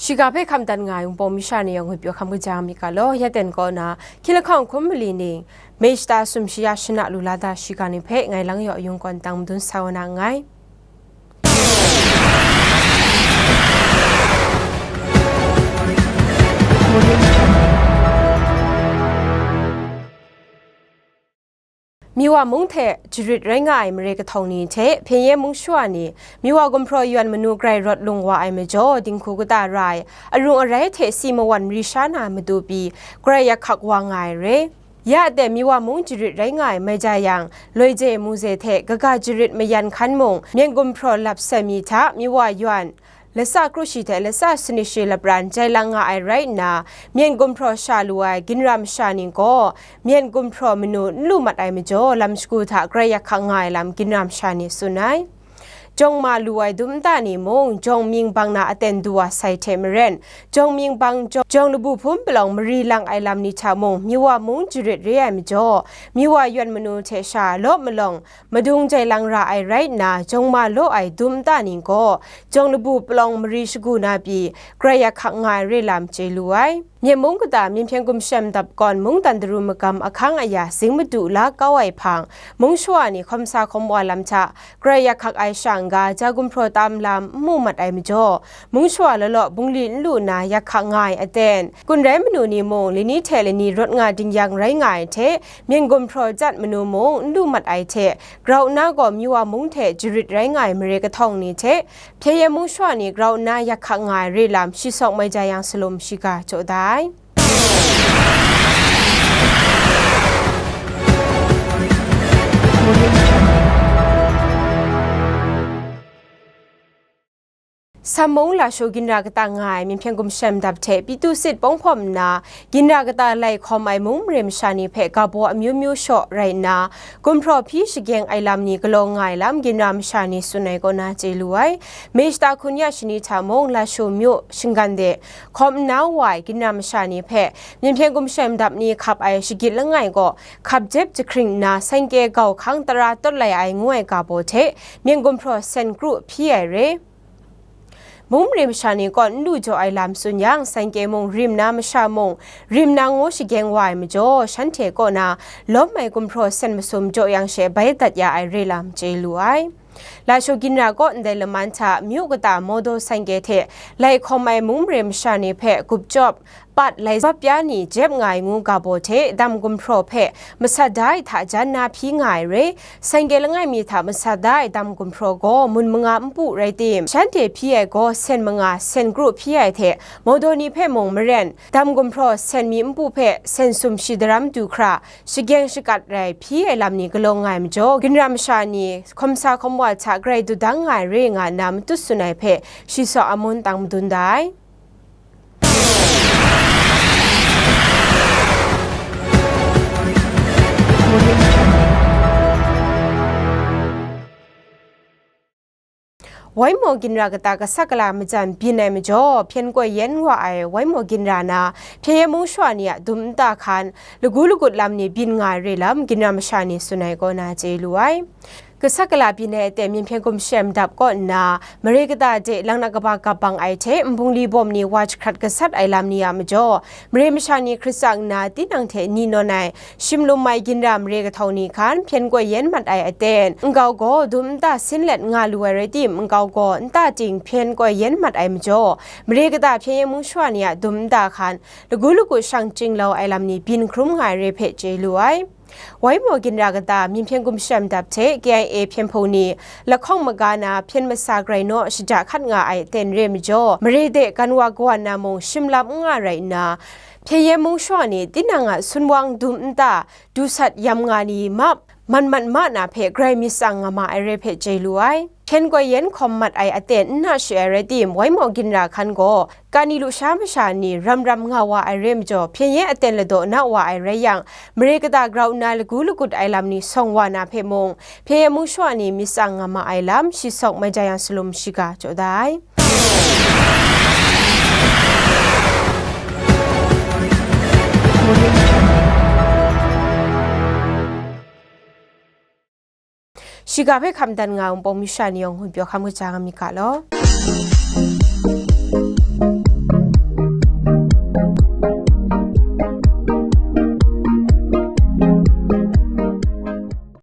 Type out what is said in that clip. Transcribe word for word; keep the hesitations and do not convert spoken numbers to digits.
Shiga hpe hkam dan nga ai Wunpawng masha ni yawng ngwi pyaw hkam kaja mi ga law, ya ten kaw na, hkying lahkawng hkum mali ning, May shata sum shaya shana lu la da shiga ni hpe, ngai lang yaw yung kawn tang madun sa wa na nngai. Miwa mung hte jarit rai nga ai mare kahtawng ni hte Hpyen Yen mung shawa ni Miwa gumhpraw yawn manu grai rawt lung wa ai majaw, dinghku kata ra ai arung arai hte si mawan mari sha na matu pyi, grai yak hkak wa nga ai re. Ya aten Miwa mung jarit rai nga ai mai ja yang, Loije Muze hte kaga jarit mayan hkan mung, Myen gumhpraw lap sai mi hta Miwa yawn, latsa kru shi hte latsa sanit shi lapran jai lang nga ai rai nna, Myen gumhpraw sha lu ai ginra masha ni gaw, Myen gumhpraw manu n lu mat ai majaw, lam shagu hta grai yak hkak nga ai lam ginra masha ni tsun ai. Jawng ma lu ai dum nta ni mung, jawng mying bang na aten du wa sai hte maren, jawng mying bang jawng, jawng labu hpum palawng mari lang ai lam ni hta mung, Miwa mung jarit re ai majaw, Miwa yawn manu hte sha lawp malawng, madung jai lang ra ai rai nna, jawng ma law ai dum nta ni gaw, jawng labu palawng mari shagu na pyi, grai yak hkak nga ai re lam chye lu ai. Myen mung kata, Myen hpyen gumshem dap kawn mungdan daru magam ahkang aya zing madu la kau ai hpang, mung shawa ni hkawm sa hkawm wa lam hta, grai yak hkak ai sha n-ga, ja gumhpraw tam lam n mu mat ai majaw, mung shawa law law bungli n lu nna yak hkak nga ai aten, kun rai manu ni mung, lani hte lani rawt nga ding yang rai nga ai hte, Myen gumhpraw chyat manu mung n lu mat ai hte, grau nna gaw Miwa mung hte jarit rai nga ai mare kahtawng ni hte, Hpyen Yen mung shawa ni grau nna yak hkak nga ai re lam, shi sawk mai ja yang salum shiga jaw da ai. Sam mung lashu ginra kata nga ai Myen hpyen gumshem dap hte Pitu sit pawng hpawm nna, ginra kata lai hkawm ai mung mare masha ni hpe ga baw amyu myu shaw rai nna, gumhpraw hpyi shageng ai lam ni galaw nga ai lam ginra masha ni tsun ai kaw na chye lu ai. May shata hkun ya shani hta mung, lashu myu shinggan de hkawm nna wa ai ginra masha ni hpe, Myen hpyen gumshem dap ni hkap ai shagit langai gaw, hkap jep jahkring nna, saingkye gau hkang tara tawt lai ai ngu ai ga baw hte, Myen gumhpraw sen kru hpyi ai re. Mung mare masha ni kaw n lu jaw ai lam tsun yang, saingkye mung rim na masha mung, rim na ngu shageng wa ai majaw, shanhte kaw na lawm ai gumhpraw sen masum jaw yang she bai dat ya ai re lam chye lu ai. Lashu ginra kaw ndai laman hta, myu kata mawdaw saingkye hte lai hkawm ai mung mare masha ni hpe gup chyawp, pat lai zap ya ni jep nga ai ngu ga baw hte, dam gumhpraw hpe masat da ai hta jan na hpyi nga ai re. Saingkye langai mi hta masat da ai dam gumhpraw gaw mun manga npu rai tim, shanhte hpyi ai gaw sen manga, sen kru hpyi ai hte, mawdaw ni hpe mung maren, dam gumhpraw sen mi npu hpe sen sum shi daram du hkra, shageng shakat rai hpyi ai lam ni galaw nga ai majaw, ginra masha ni hkawm sa hkawm wa hta grai dudang nga ai re nga nna matut tsun ai hpe, shi sawk amun tang madun da ai. Waimaw ginra kata gasat gala majan byin ai majaw, hpyen koi yen wa ai Waimaw ginra na, Hpyen Yen mung shawa ni a dum nta hkan, lagu lagut lam ni byin nga ai re lam, ginra masha ni tsun ai kaw na chye lu ai. Gasat gala byin ai aten Myen hpyen gumshem dap kaw nna, mare kata de lang na kaba gap bang ai hte, nbungli bawm ni wa jahkrat gasat ai lam ni a majaw, mare masha ni hkrit tsang nna, tinang hte ni nawn ai, shim lum ai ginra mare kahtau ni hkan hpyen koi yen mat ai aten, nkau gaw dum nta sin let nga lu ai rai tim, nkau gaw nta ting hpyen koi yen mat ai majaw, mare kata Hpyen Yen mung shawa ni a dum nta hkan, lagu lagut shang chying lau ai lam ni byin hkrum nga ai re hpe chye lu ai. Waimaw ginra kata, Myen hpyen gumshem dap hte K I A hpyen hpung ni, lahkawng maga na hpyen masa grai naw shaja hkat nga ai aten re majaw, mare de gan wa kawan na mung shim lam n nga rai nna, Hpyen Yen mung shawa ni tinang a sunwang dum nta, du sat yam nga ni map, man mat ma na hpe grai myit tsang nga ma ai re hpe chye lu ai. Hpyen koi yen hkawm mat ai aten n na shi ai rai tim, Waimaw ginra hkan gaw, kani lusha masha ni ram ram nga wa ai re majaw, Hpyen Yen aten ladaw na wa ai rai yang, mare kata grau nna lagu lagut ai lam ni sawng wa na hpe mung, Hpyen Yen mung shawa ni myit tsang nga ma ai lam, shi sawk mai ja yang salum shiga jaw da ai. Shiga hpe hkam dan nga ai Wunpawng masha ni yawng hkun pyaw hkam kaja nga mi ga law.